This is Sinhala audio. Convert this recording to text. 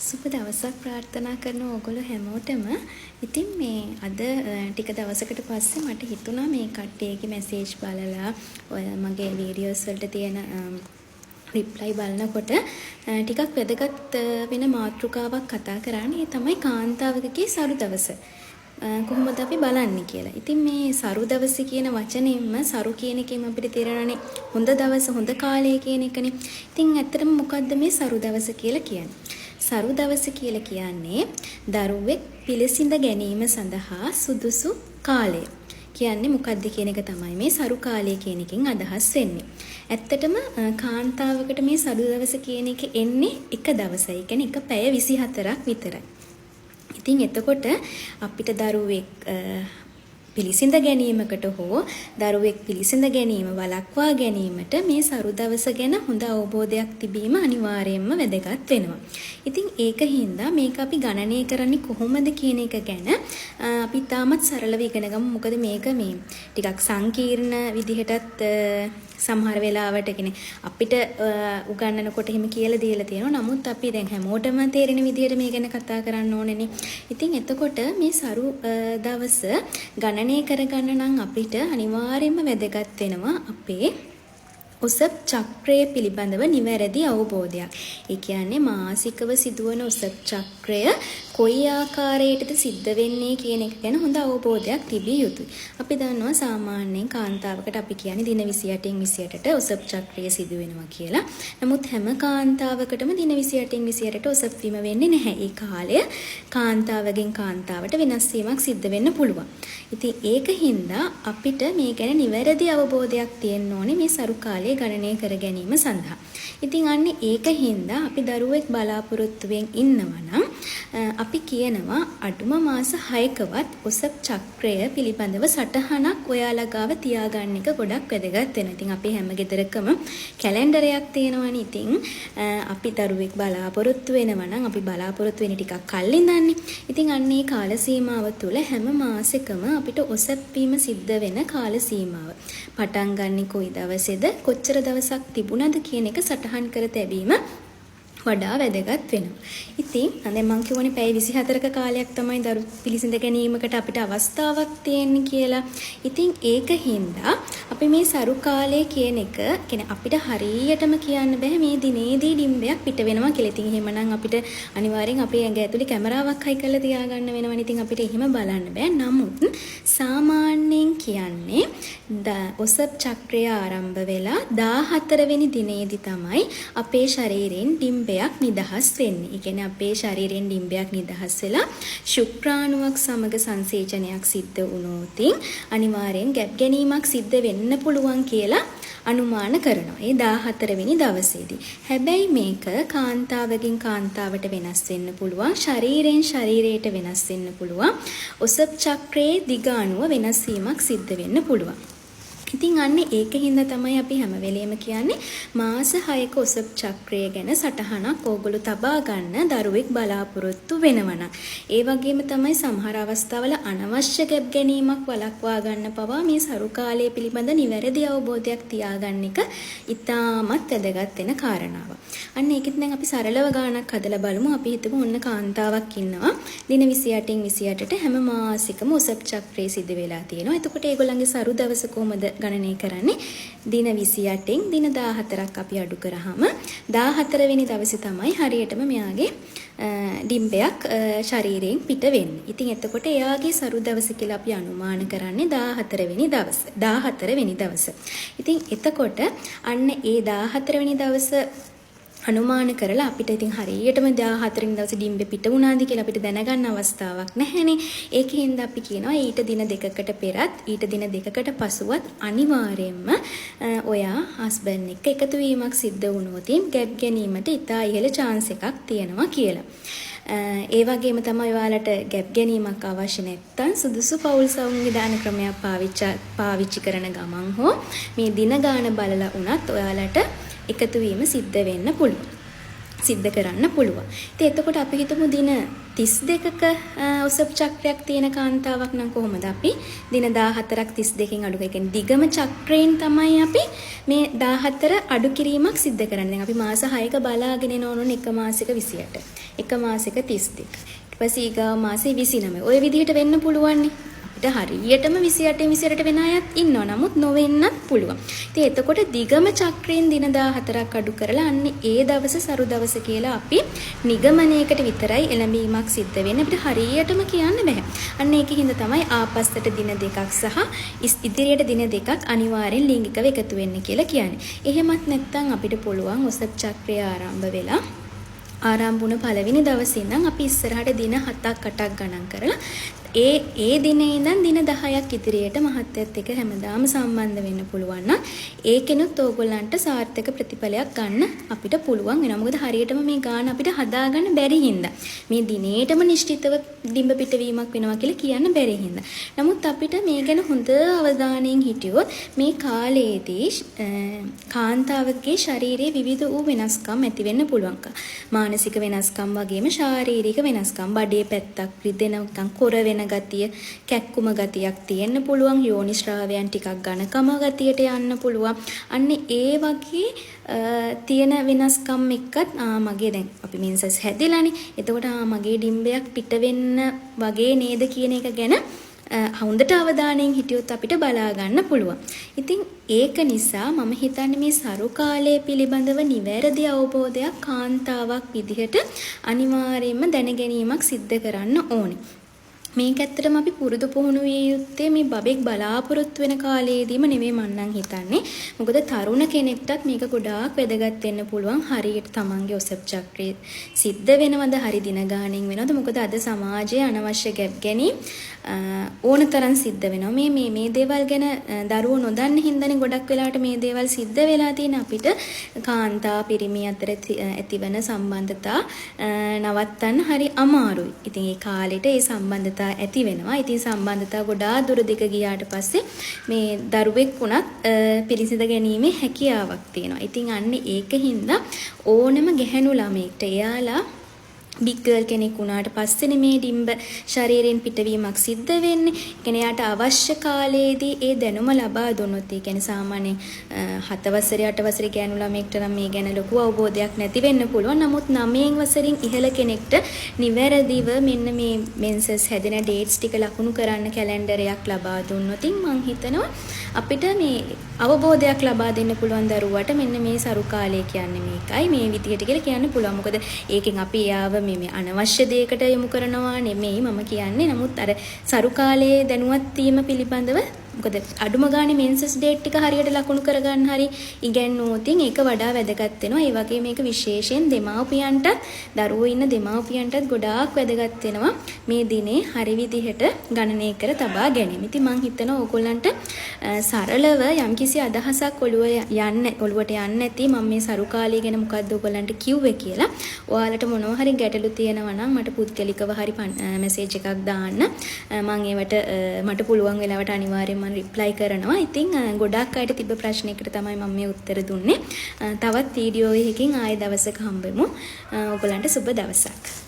සුබ දවසක් ප්‍රාර්ථනා කරන ඕගොල්ලෝ හැමෝටම. ඉතින් මේ අද ටික දවසකට පස්සේ මට හිතුණා මේ කට්ටියගේ මැසේජ් බලලා, ඔය මගේ වීඩියෝස් වලට තියෙන රිප්ලයි බලනකොට ටිකක් වැදගත් වෙන මාතෘකාවක් කතා කරන්න. ඒ තමයි කාන්තාවකගේ සරු දවස කොහොමද අපි බලන්නේ කියලා. ඉතින් මේ සරු දවස කියන වචනයෙන්ම, සරු කියන එකෙන් අපිට තේරෙනවානේ හොඳ දවස, හොඳ කාලය කියන එකනේ. ඉතින් ඇත්තටම මොකද්ද මේ සරු දවස කියලා කියන්නේ? සරු දවස කියලා කියන්නේ දරුවෙක් පිළිසිඳ ගැනීම සඳහා සුදුසු කාලය. කියන්නේ මොකද්ද කියන එක තමයි මේ සරු කාලය කියන එකෙන් අදහස් වෙන්නේ. ඇත්තටම කාන්තාවකට මේ සරු දවස කියන එක එන්නේ එක දවසයි. ඒ කියන්නේ එක පැය 24ක් විතරයි. ඉතින් එතකොට අපිට දරුවෙක් පිළිසිඳ ගැනීමකට හෝ දරුවෙක් පිළිසිඳ ගැනීම වළක්වා ගැනීමට මේ සරු දවස ගැන හොඳ අවබෝධයක් තිබීම අනිවාර්යයෙන්ම වැදගත් වෙනවා. ඉතින් ඒක හින්දා මේක අපි ගණනය කරන්නේ කොහොමද කියන එක ගැන අපි ඉතාමත් සරලව ඉගෙන ගමු. මොකද මේක මේ ටිකක් සංකීර්ණ විදිහටත් සමහර වෙලාවට කියන්නේ අපිට උගන්වනකොට එහෙම කියලා දීලා තියෙනවා. නමුත් අපි දැන් හැමෝටම තේරෙන විදිහට මේ ගැන කතා කරන්න ඕනේනේ. ඉතින් එතකොට මේ සරු දවස ගණනය කරගන්න නම් අපිට අනිවාර්යයෙන්ම වැදගත් වෙනවා අපේ ඔසප් චක්‍රය පිළිබඳව නිවැරදි අවබෝධයක්. ඒ කියන්නේ මාසිකව සිදුවන ඔසප් චක්‍රය කොයි ආකාරයටද සිද්ධ වෙන්නේ කියන එක ගැන හොඳ අවබෝධයක් තිබිය යුතුයි. අපි දන්නවා සාමාන්‍යයෙන් කාන්තාවකට අපි කියන්නේ දින 28න් 28ට ඔසප් චක්‍රය සිදු වෙනවා කියලා. නමුත් හැම කාන්තාවකටම දින 28න් 28ට ඔසප් වීම වෙන්නේ නැහැ. ඒ කාලය කාන්තාවගෙන් කාන්තාවට වෙනස් වීමක් සිද්ධ වෙන්න පුළුවන්. ඉතින් ඒක හින්දා අපිට මේ ගැන නිවැරදි අවබෝධයක් තියෙන්න ඕනේ මේ සරු කාලය ගණනය කර ගැනීම සඳහා. ඉතින් අන්න ඒක හින්දා අපි දරුවෙක් බලාපොරොත්තුවෙන් ඉන්නවා නම් අපි කියනවා අඩුම මාස 6කවත් ඔසප් චක්‍රය පිළිබඳව සටහනක් ඔයාලා ගාව තියාගන්න එක ගොඩක් වැදගත් වෙනවා. ඉතින් අපි හැම ගෙදරකම කැලෙන්ඩරයක් තියෙනවනේ. ඉතින් අපි දරුවෙක් බලාපොරොත්තු වෙනවා නම් අපි බලාපොරොත්තු වෙන්නේ ටිකක් කල් ඉඳන්නේ. ඉතින් අන්න ඒ කාල සීමාව තුළ හැම මාසෙකම අපිට ඔසප් වීම සිද්ධ වෙන කාල සීමාව පටන් ගන්නෙ කොයි දවසේද, කොච්චර දවසක් තිබුණද කියන එක සටහන් කර තැබීම වඩා වැදගත් වෙනවා. ඉතින් දැන් මං කියවනේ පැය 24ක කාලයක් තමයි දරු පිළිසිඳ ගැනීමකට අපිට අවස්ථාවක් තියෙන්නේ කියලා. ඉතින් ඒක හින්දා අපි මේ සරු කාලය කියන එක කියන්නේ අපිට හරියටම කියන්න බෑ මේ දිනේදී ඩිම්බයක් පිට වෙනවා කියලා. ඉතින් එහෙමනම් අපිට අනිවාර්යෙන් අපේ ඇඟ ඇතුලේ කැමරාවක් හයි කරලා තියාගන්න වෙනවනේ. ඉතින් අපිට එහෙම බලන්න බෑ. නමුත් සාමාන්‍යයෙන් කියන්නේ ඔසප් චක්‍රය ආරම්භ වෙලා 14 වෙනි දිනේදී තමයි අපේ ශරීරයෙන් ඩිම්බයක් නිදහස් වෙන්නේ. ඒ කියන්නේ අපේ ශරීරයෙන් ඩිම්බයක් නිදහස් වෙලා ශුක්‍රාණුවක් සමග සංසේචනයක් සිද්ධ වුණොත් අනිවාර්යෙන් ගැප් ගැනීමක් සිද්ධ වෙන්න පුළුවන් කියලා අනුමාන කරනවා. ඒ 14 වෙනි දවසේදී. හැබැයි මේක කාන්තාවකින් කාන්තාවට වෙනස් වෙන්න පුළුවන්, ශරීරයෙන් ශරීරයට වෙනස් වෙන්න පුළුවන්, ඔසප් චක්‍රයේ දිග අනුව වෙනස් වීමක් සිද්ධ වෙන්න පුළුවන්. ඉතින් අන්න ඒක හින්දා තමයි අපි හැම වෙලේම කියන්නේ මාස 6ක ඔසප් චක්‍රය ගැන සටහනක් ඕගොල්ලෝ තබා ගන්න දරුවෙක් බලාපොරොත්තු වෙනවා නම්. ඒ වගේම තමයි සමහර අවස්ථාවල අනවශ්‍ය ගැප් ගැනීමක් වළක්වා ගන්න පවා මේ සරු කාලය පිළිබඳ නිවැරදි අවබෝධයක් තියාගන්න එක ඉතාමත් වැදගත් වෙන කාරණාවක්. අන්න ඒකෙත් දැන් අපි සරලව ගාණක් හදලා බලමු. අපි හිතමු ඔන්න කාන්තාවක් ඉන්නවා. දින 28න් 28ට හැම මාසෙකම ඔසප් චක්‍රය සිදු වෙලා තියෙනවා. එතකොට ඒගොල්ලන්ගේ සරු දවස කොහොමද ගණනය කරන්නේ? දින 28න් දින 14ක් අපි අඩු කරාම 14 වෙනි දවසේ තමයි හරියටම මෙයාගේ ඩිම්බයක් ශරීරයෙන් පිට වෙන්නේ. ඉතින් එතකොට එයාගේ සරු දවස කියලා අපි අනුමාන කරන්නේ 14 වෙනි දවස. 14 වෙනි දවස. ඉතින් එතකොට අන්න ඒ 14 වෙනි දවස අනුමාන කරලා අපිට ඉතින් හරියටම 14 වෙනි දවසේ ඩිම්බෙ පිට වුණාද කියලා අපිට දැනගන්න අවස්ථාවක් නැහැනේ. ඒකින්ද අපි කියනවා ඊට දින දෙකකට පෙරත් ඊට දින දෙකකට පසුවත් අනිවාර්යයෙන්ම ඔයා හස්බන්ඩ් එක්ක එකතු වීමක් සිද්ධ වුණොත් ගැප් ගැනීමට ඉතා ඉහළ චාන්ස් එකක් තියෙනවා කියලා. ඒ වගේම තමයි ඔයාලට ගැප් ගැනීමක් අවශ්‍ය නැත්නම් සුදුසු පවුල් සංවිධාන ක්‍රමයක් පාවිච්චි කරන ගමන් හෝ මේ දින ගාන බලලා වුණත් ඔයාලට එකතු වීම සිද්ධ වෙන්න පුළුවන්. සිද්ධ කරන්න පුළුවන්. ඉතින් එතකොට අපි හිතමු දින 32ක ඔසප් චක්‍රයක් තියෙන කාන්තාවක් නම් කොහොමද අපි දින 14ක් 32කින් අඩු කරන්නේ? ඒ කියන්නේ දිගම චක්‍රයෙන් තමයි අපි මේ 14 අඩු කිරීමක් සිද්ධ කරන්නේ. දැන් අපි මාස 6ක බලාගෙන එන ඕන එක මාසෙක 28, එක මාසෙක 32. ඊට පස්සේ ඊගාව මාසේ 29. ඔය විදිහට වෙන්න පුළුවන්නේ. අපිට හරියටම 28 28 වෙන අයත් ඉන්නවා. නමුත් නොවෙන්නත් පුළුවන්. ඉතින් එතකොට දිගම චක්‍රයෙන් දින 14ක් අඩු කරලා අන්න ඒ දවස සරු දවස කියලා අපි නිගමනයකට විතරයි එළඹීමක් සිද්ධ වෙන්නේ. අපිට හරියටම කියන්න බෑ. අන්න ඒකෙ හින්දා තමයි ආපස්සට දින දෙකක් සහ ඉදිරියට දින දෙකක් අනිවාර්යෙන් ලිංගිකව එකතු වෙන්න කියලා කියන්නේ. එහෙමත් නැත්නම් අපිට පුළුවන් ඔසප් චක්‍රය ආරම්භ වෙලා ආරම්භ වුණ පළවෙනි දවසේ ඉඳන් අපි ඉස්සරහට දින 7ක් 8ක් ගණන් කරලා ඒ ඒ දිනේ ඉඳන් දින 10ක් ඉදිරියට මහත්යත් එක්ක හැමදාම සම්බන්ධ වෙන්න පුළුවන් නම් ඒකෙනුත් ඕගොල්ලන්ට සාර්ථක ප්‍රතිඵලයක් ගන්න අපිට පුළුවන් වෙනවා. මොකද හරියටම මේ ගාන අපිට හදාගන්න බැරි හින්දා. මේ දිනේටම නිශ්චිතව ඩිම්බ පිටවීමක් වෙනවා කියලා කියන්න බැරි හින්දා. නමුත් අපිට මේ ගැන හොඳ අවධානයෙන් හිටියොත් මේ කාලයේදී කාන්තාවගේ ශරීරයේ විවිධ වූ වෙනස්කම් ඇති වෙන්න පුළුවන්. මානසික වෙනස්කම් වගේම ශාරීරික වෙනස්කම්, බඩේ පැත්තක් රිදෙන නිකන් කොර වෙන ගතිය, කැක්කුම ගතියක් තියෙන්න පුළුවන්, යෝනි ශ්‍රාවයන් ටිකක් ඝනකම ගතියට යන්න පුළුවන්. අන්න ඒ වගේ තියෙන වෙනස්කම් එක්කත් මගේ දැන් අපි මෙන්සස් හැදිලානේ. එතකොට මගේ ඩිම්බයක් පිට වෙන්න වගේ නේද කියන එක ගැන හොඳට අවධානයෙන් හිටියොත් අපිට බලා ගන්න පුළුවන්. ඉතින් ඒක නිසා මම හිතන්නේ මේ සරු කාලය පිළිබඳව නිවැරදි අවබෝධයක් කාන්තාවක් විදිහට අනිවාර්යයෙන්ම දැන ගැනීමක් සිද්ධ කරන්න ඕනේ. මේක ඇත්තටම අපි පුරුදු පුහුණු විය යුත්තේ මේ බබෙක් බලාපොරොත්තු වෙන කාලයේදීම නෙමෙයි මං නම් හිතන්නේ. මොකද තරුණ කෙනෙක්ටත් මේක ගොඩාක් වැදගත් වෙන්න පුළුවන්. හරියට තමන්ගේ ඔසප් චක්‍රය සිද්ධ වෙනවද, හරි දින ගානෙන් වෙනවද? මොකද අද සමාජයේ අනවශ්‍ය ගැප් ගැනීම් ඕන තරම් සිද්ධ වෙනවා. මේ මේ මේ දේවල් ගැන දරුවෝ නොදන්න හින්දානේ ගොඩක් වෙලාවට මේ දේවල් සිද්ධ වෙලා තියෙන. අපිට කාන්තා පිරිමි අතර ඇතිවන සම්බන්ධතා නවත්තන්න හරි අමාරුයි. ඉතින් ඒ කාලෙට ඒ සම්බන්ධතා ඇති වෙනවා. ඉතින් සම්බන්ධතා ගොඩාක් දුර දිග ගියාට පස්සේ මේ දරුවෙක් වුණත් පිළිසිඳ ගැනීමේ හැකියාවක් තියෙනවා. ඉතින් අන්න ඒක හින්දා ඕනම ගැහැණු ළමයෙක්ට එයාලා බිග් ගර්ල් කෙනෙක් වුණාට පස්සේනේ මේ ඩිම්බ ශරීරයෙන් පිටවීමක් සිද්ධ වෙන්නේ. ඒ කියන්නේ එයාට අවශ්‍ය කාලයේදී ඒ දැනුම ලබා දුන්නොත්, ඒ කියන්නේ සාමාන්‍යයෙන් 7 වසරේ 8 වසරේ ගෑනු ළමයෙක්ට නම් මේ ගැන ලොකු අවබෝධයක් නැති වෙන්න පුළුවන්. නමුත් 9 වසරින් ඉහළ කෙනෙක්ට නිවැරදිව මෙන්න මේ මෙන්සස් හැදෙන ඩේට්ස් ටික ලකුණු කරන්න කැලෙන්ඩරයක් ලබා දුන්නොත් මං හිතනවා අපිට මේ අවබෝධයක් ලබා දෙන්න පුළුවන් දරුවාට මෙන්න මේ සරු කාලය කියන්නේ මේකයි, මේ විදිහට කියලා කියන්න පුළුවන්. මොකද ඒකෙන් අපි එයාව මේ අනවශ්‍ය දෙයකට යොමු කරනවා නෙමෙයි මම කියන්නේ. නමුත් අර සරු කාලයේ දැනුවත් වීම පිළිබඳව, මොකද අඩුම ගානේ මෙන්සස් ඩේට් ටික හරියට ලකුණු කරගන්න හරි ඉගැන්වුවොත් ඒක වඩා වැදගත් වෙනවා. ඒ වගේම මේක විශේෂයෙන් දෙමාපියන්ටත්, දරුවෝ ඉන්න දෙමාපියන්ටත් ගොඩාක් වැදගත් වෙනවා මේ දිනේ හරි විදිහට ගණනය කර තබා ගැනීම. ඉතින් මං හිතනවා ඕගොල්ලන්ට සරලව යම්කිසි අදහසක් ඔළුවට යන්න ඇති මම මේ සරු කාලය ගැන මොකද්ද ඕගොල්ලන්ට කිව්වේ කියලා. ඔයාලට මොනවා හරි ගැටලු තියෙනවා නම් මට පුද්ගලිකව හරි මැසේජ් එකක් දාන්න. මං ඒවට මට පුළුවන් වෙලාවට අනිවාර්යයෙන්ම මම රිප්ලයි කරනවා. ඉතින් ගොඩාක් අයට තිබ්බ ප්‍රශ්නයකට තමයි මම මේ උත්තර දුන්නේ. තවත් වීඩියෝ එකකින් ආයෙ දවසක හම්බෙමු. ඔයගොල්ලන්ට සුබ දවසක්.